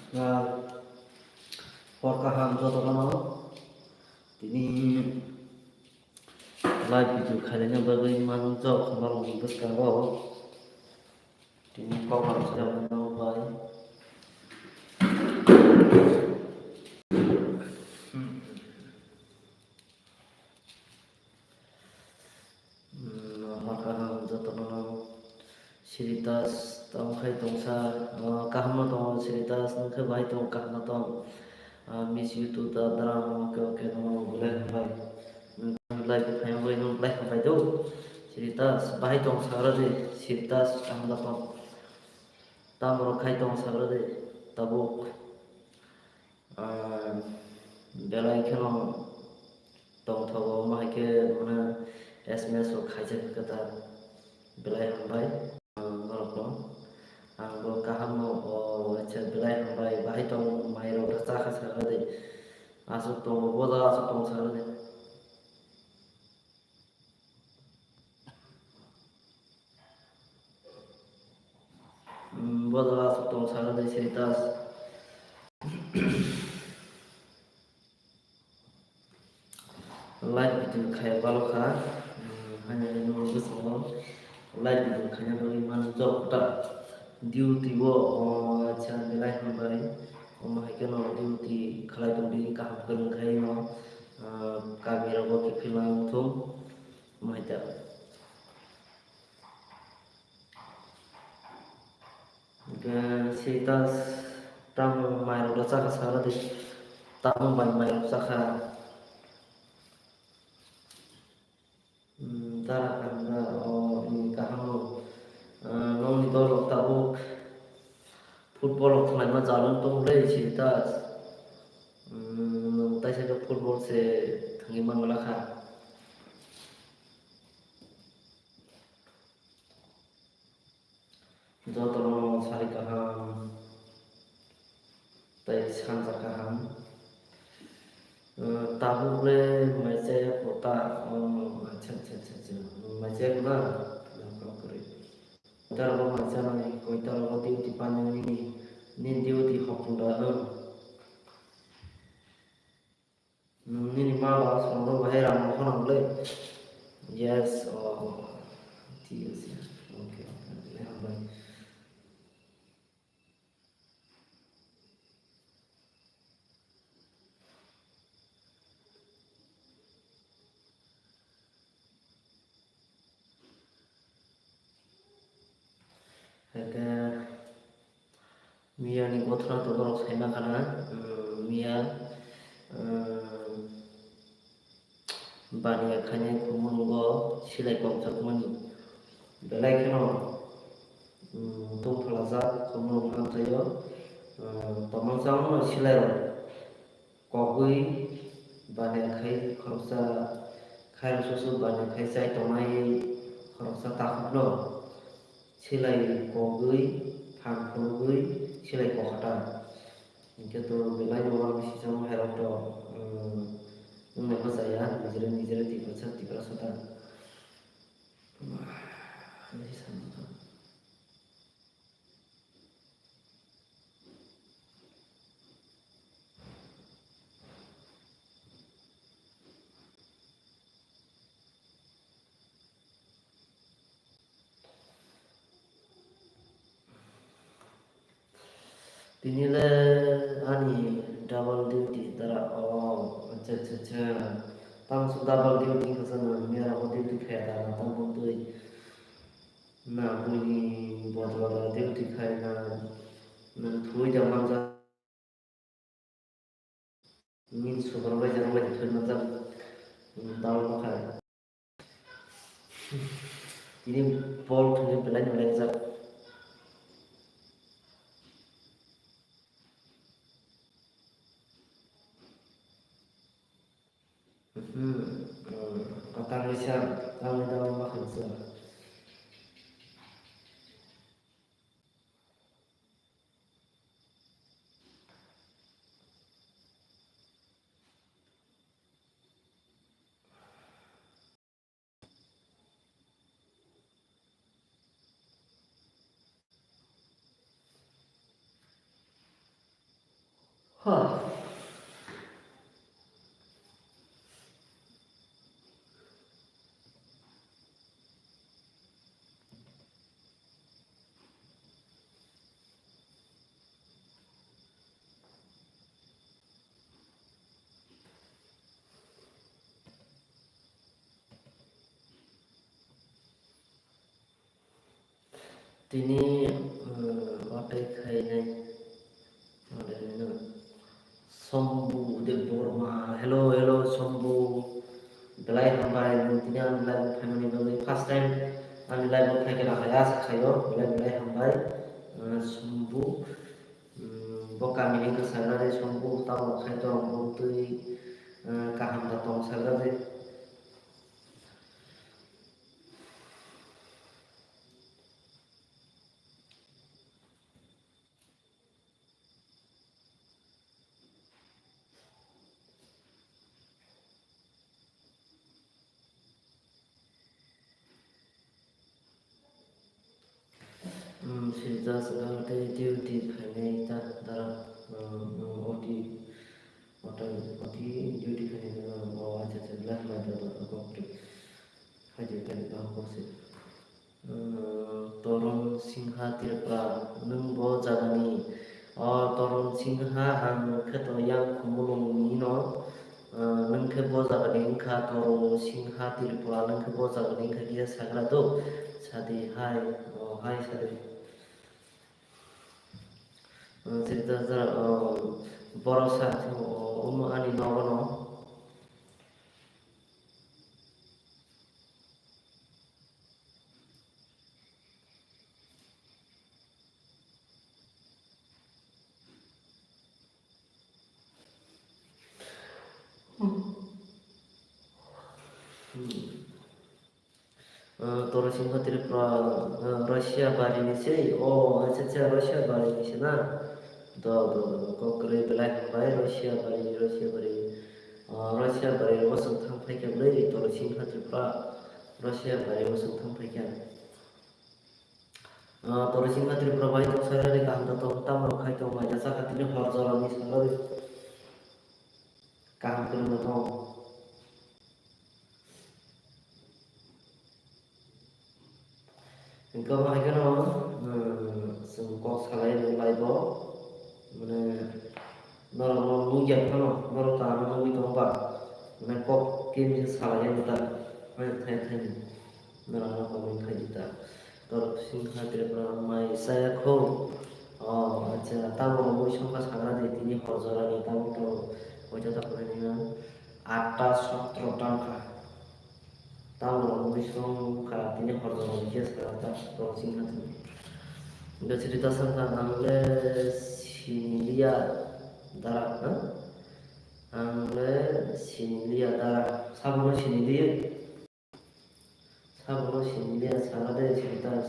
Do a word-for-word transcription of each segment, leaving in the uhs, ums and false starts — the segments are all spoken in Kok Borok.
Nai, hor kaham jotono. Tini live video khaina bagwi manjak norokni bwskango. Tini kok hamjakmano bai. Hmm, hor kaham jotono. Siritas, tamo khai tongsa, ah, kaham no tongo Siritas, nwng khe bahai tongo, kaham no tong. Ah, miss you too, da, dara, okay, okay, no, no, belai hambai. Nwng live khaina bagwi nwng belai hambai do. Siritas, bahai tong sagra de, Siritas, kaham da tong. Tamo rok khai tong sagra de, tabuk. Ah, belai kheno tongthogo, omo hai khe mane S M S rok khaijak khe ta belai hambai, ah, norokno. Ang bo kaham no, o, acha, belai hambai, bahai tong mai rok cha kha sagra de. Aswk tongo, bo jaga aswk tong sagra de. Hmm, bo jaga aswk tong sagra de Siritas. Live video khai balo kha. Hmm, haino haino bwskango live video khaina bagwi mano job ta. Duty bo, o, acha, belai hambai. Omo hai kheno duty khlai tongdi, kaham kwrwng khai no, ah, kami rogo kiphilna wngthung. Omo hai ta. Hwnkhe Siritas tamo mairok rw chakha sagra di, tamo bai mairok chakha. Hmm, dara kanda o, hmm, kaham o. Ah, nokni dol rok tabuk football rok khwlaima jalo tong le Siritas. Hmm, nwng taisa khe football se thwngwi man glak kha. Jotono sari kaham tei sanja kaham. Eh, tabuk le mai chaya kota, oh, acha, acha, acha, acha. Mai chaya kota, nangkok kwrwi. Koita rogo mai chanai, koita rogo duty panai nini, nini duty hopung da hwn. Nwng nini ma ba songno bahai rang no phano le. Yes, oh, thik ase. Okay, okay, hambai. Hwnkhe Miyani gothona to norok saima khana, um, miya, um, baniya khainai khumulwngo silai kokjakmani. Belai kheno, um, tungphalajak khumulwng amchaio, um, tongmangsa wngmano silairok. Kogwi baniya khai khoroksa, khairoksoso baniya khai chai tongnai khoroksa takhukno silai kogwi, phan phunugwi silai kokhatar. Hinkhe to belai no wngwi sijak hairok to, um, wngnaikho chaya, nijere nijere Tiprasa, Tiprasa ta. Tini le ani double duty dara o, acha, acha, acha. Tamo se double duty wngkha sa nwng, miya rogo duty khaya da, na tamo twi. Na buini bodol duty khai na, nwng thwi da manja. Min supervisor rok bai thwi manjak, dal bwkhai. Tini bol thwngwi belai no lengjak. Hmm, hmm. Kwtal risa, tangwi tangwi ma khanswk. Huh. Tini, eh, watwi khainai. Sombu Debbarma. Hello, hello, Sombu. Belai hambai, nwng tini ani live o phaimani bagwi. First time ani live o phaikhe, ang asa khaio. Belai, belai hambai. Eh, Sombu. Hmm, bo kamini wngkha sagra de, Sombu tamo khai tong, bo twi, eh, kaham da tong sagra de. Hmm, sirda saka tei duty khainai ta dara, hmm, hmm, O T, O T, O T duty khainai ta, oh, acha, acha, belai hambai ta, ta, ta, kok twi. Haidi kari kok se. Hmm, Torun Singha Tripura, nwng bo jagani? O Torun Singha, ang khe to yang Khumulwng ni no. Ah, nwng khe bo jagani wngkha Torun Singha Tripura, nwng khe bo jagani wngkha khe sagra do? Sadi hai, oh, hai sadi. Ah, sirda jara, oh, borok sa, oh, omo ani nogo no. Ah, Torun Singha Tripura, ah, Russia bari ni se, oh, acha, acha, Russia bari ni se na? Do, do, do, kok kwrwi belai hambai, Russia bari, Russia bari. Ah, Russia bari o chwng thang phai khe bwlai Torun Singha Tripura, Russia bari o chwng thang phai khe. Ah, Torun Singha Tripura bai tong sagra de kaham da tong, tamo khai tong mai da saka tini hor jora ni sagra de. Kaham kwrwng no tong. Hingke omo hai kheno, hmm, chwng kok salai rwlai bo, mane, norok no nukya phano, norok ta ano nugwi tongo ba, mane, kok khe salai ya ta, hai, hai, hai, norok no comment khai di ta. Torun Singha Tripura mai chaya kho. O, acha, tamo muisung kha sagra de, tini hor jora ni tamo to, oita ta kore ni na, atta sotro tangkha. Tamo muisung kha, tini hor jora ni khe sagra ta, Torun Singha tini. Gachiri ta sangkha, ang le siniliya dara, ha? Ang le siniliya dara, sabo no siniliya. Sabono siniya, sala de sinitas.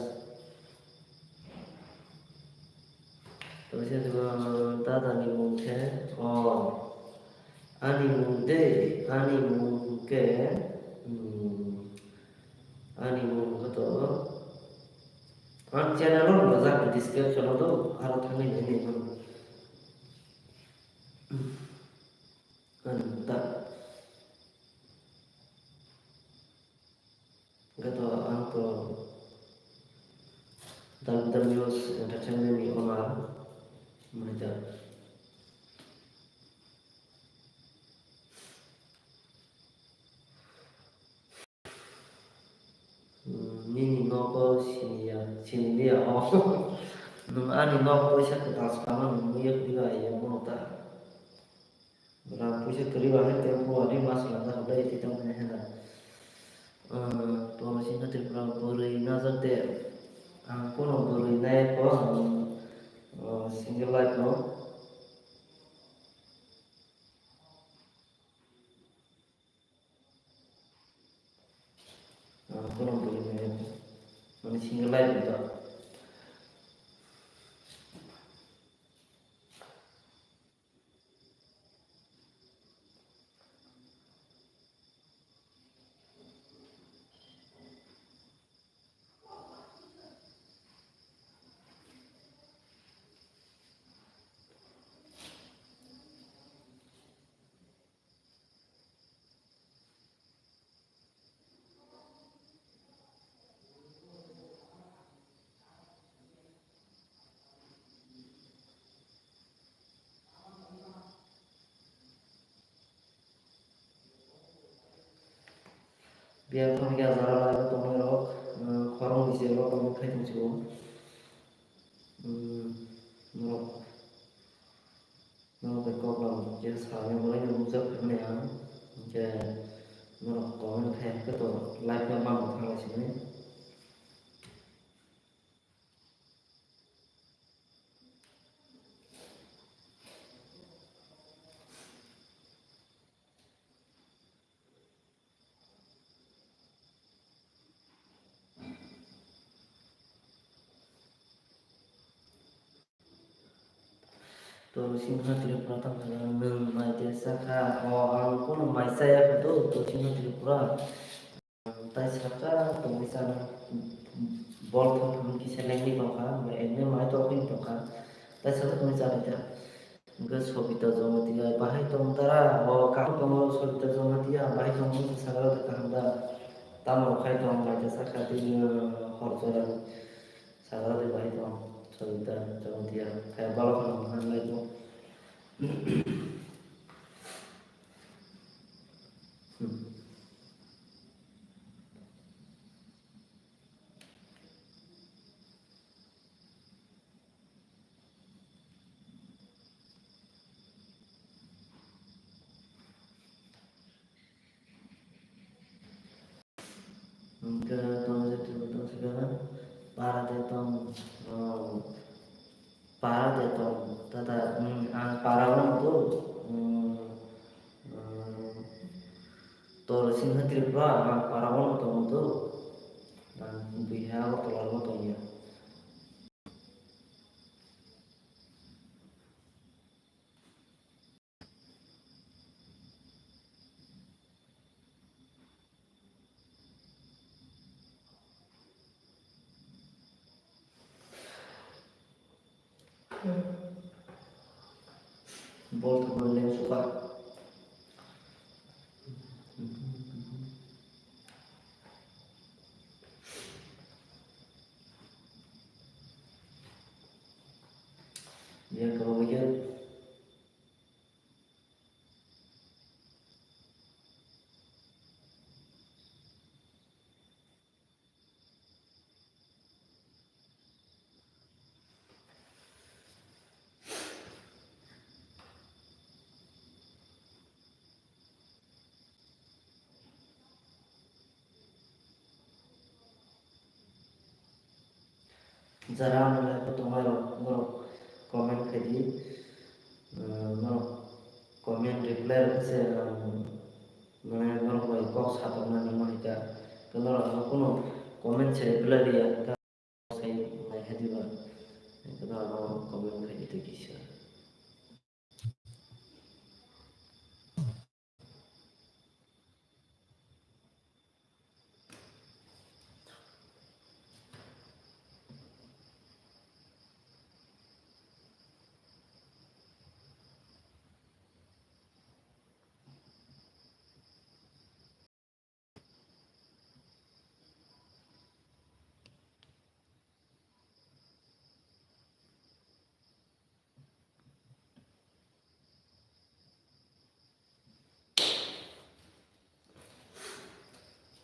Tobose, uh, dada ni mung khe, oh, ani mung de, ani mung khe, hmm, ani mung khe to, ang channel o rwjak description o do, aro thangwi naidi. Ani mung ta. Gato ang to Dal Dal News Entertainment ni owner manager. Hmm, nini nogo siniya, siniliya o. Nwng ani nok poisa kwtal swkangma nwng nukya phuru bai ya bono ta. Rang puisa kwrwi ba hai tempo ani mas landa hwlai twi tongmani hwnna. Ah, Torun Singha Tripura bwrwi najak de. Ang kono bwrwi nai ko, ang, ah, single life no. Ang kono bwrwi nai ko. Mane single life no. Biyang thangwi khe jara lai bo tongnai rok, eh, khorang ni sero tongwi khai tong sio. Hmm, norok, norok bai kok lam je sani bolai no nukjak phai mani ang. Je norok comment khai khe to like no bang thang lai sini. Tor singha Tripura tamo nwng mai de sakha, o ang kono mai chaya kho do, tor singha Tripura. Tai sakha tongwi chana bol thok thok kisa lengwi tongkha, bai ene mai tongwi tongkha. Tai sakha tongwi chana kha. Hwnkhe Sobita Jamatia bahai tong tara, o kaham tongo Sobita Jamatia bahai tongo, wngkha sakha da kaham da. Tamo khai tong mai ta sakha tini hor chora. Sagra de bai tong, Sobita, Jamatia, kaya balok no han lai tong. Hwnkhe tong je tong sika para de tong, oh, para de tong, tata, hmm, ang para wng tu, hmm, hmm, tor singha Tripura, ang para wng tong tu, ang biha Agartala wng tong ya. Bol thwngwi leng suka. Yang kau bagian. Jara ano live o tongnai rok, norok comment khai di. Ah, norok comment reply rok khe se, ah, mane norok bai kok satoknani ma hai kha. Khe norok ano kunu comment se reply riya, khe sai nai kha diba. Khe norok ano comment khai di tei kisa.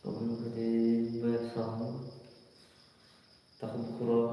Tongmani khe tei bai sam takhuk bukhuk rok.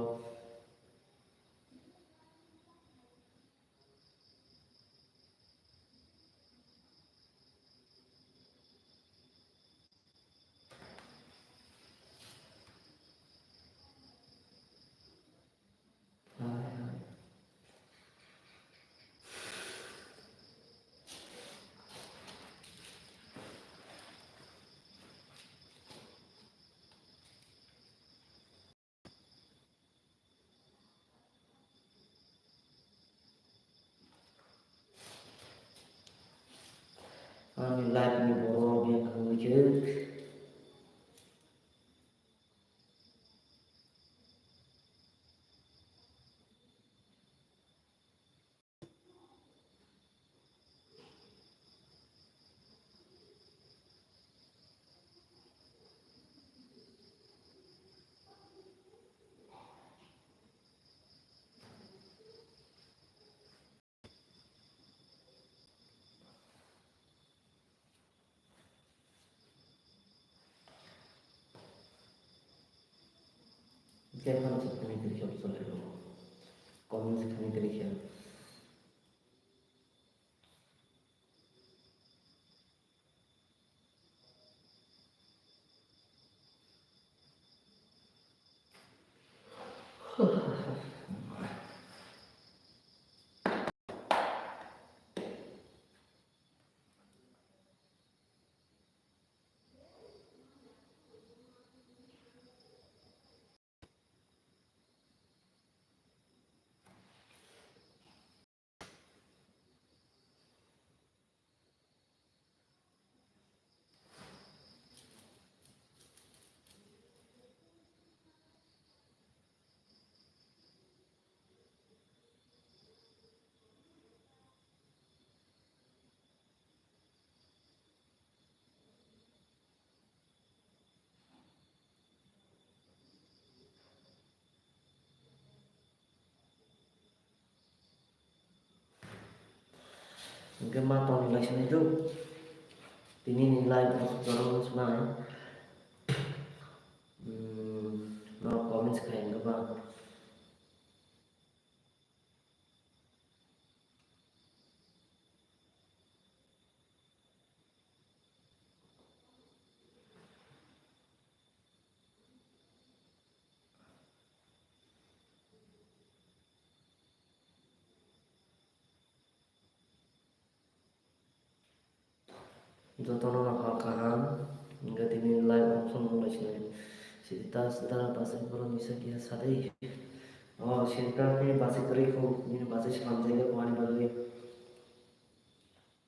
Ani live ni borok yang kangwi khe. Khe phano se khani kwrwi khe bo choli rw. Comment se khani kwrwi khe. Hingke ma tongni lai sinai do. Tini ni live o chorong sinai. Hmm, no comments khai hingke ba. Jotono no hor kaham, hingke tini live option no lai sinai. Sita sita basi borok ni sakya sadai. O sita ni basi kwrwi kho, nini basi swnam jaiga kwmani bagwi.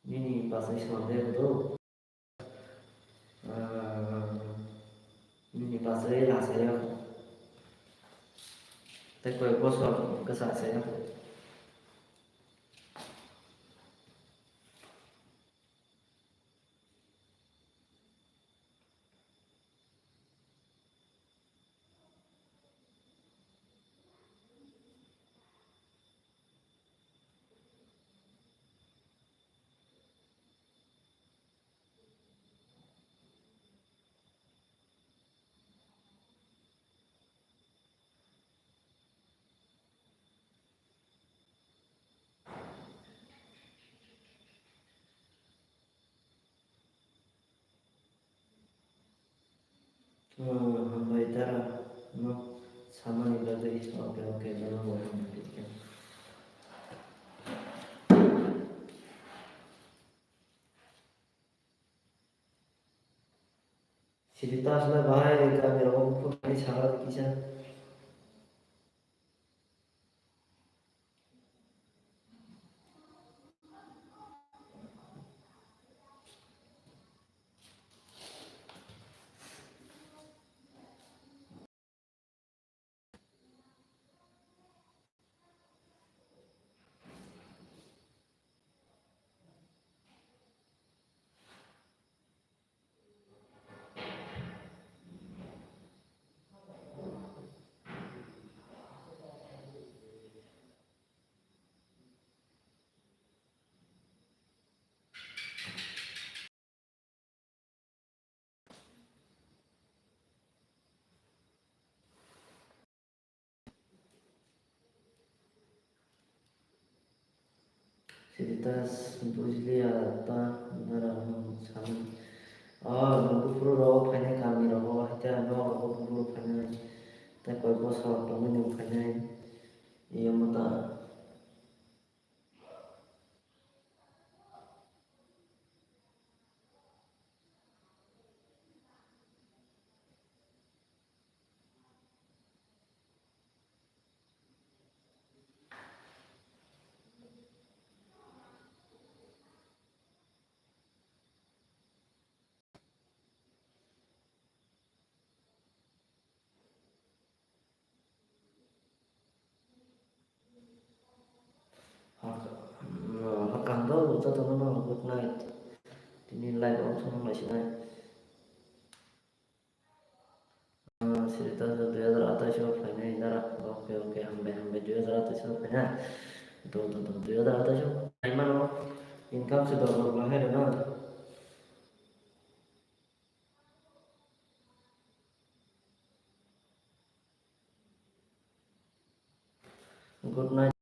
Nini basi swnam jaiga do. Ah, nini basi rasa ya. Tei koi bosor kasa sa ya. Hmm, hambai dara, no samani bagwi. Okay, okay, jotono bo hambai. Sidi ta asle bahai kami rogo phutani sara kisa. Siritas bujliya ta dara no samani. O buphuru rok phainai kami rogo, haikhe ang nok rogo buphuru phainai. Tei koi bosor tongwi nwng phainai. Iyamo ta. Hor kaham do jotono no, good night. Tini live o thwng lai sinai. Ah, Siritas dui hazar atais o phainai dara. Okay, okay, hambai, hambai, dui hazar atais o phainai. To, to, to, dui hazar atais o phaimano income se dor dor lahai rwna. Good night.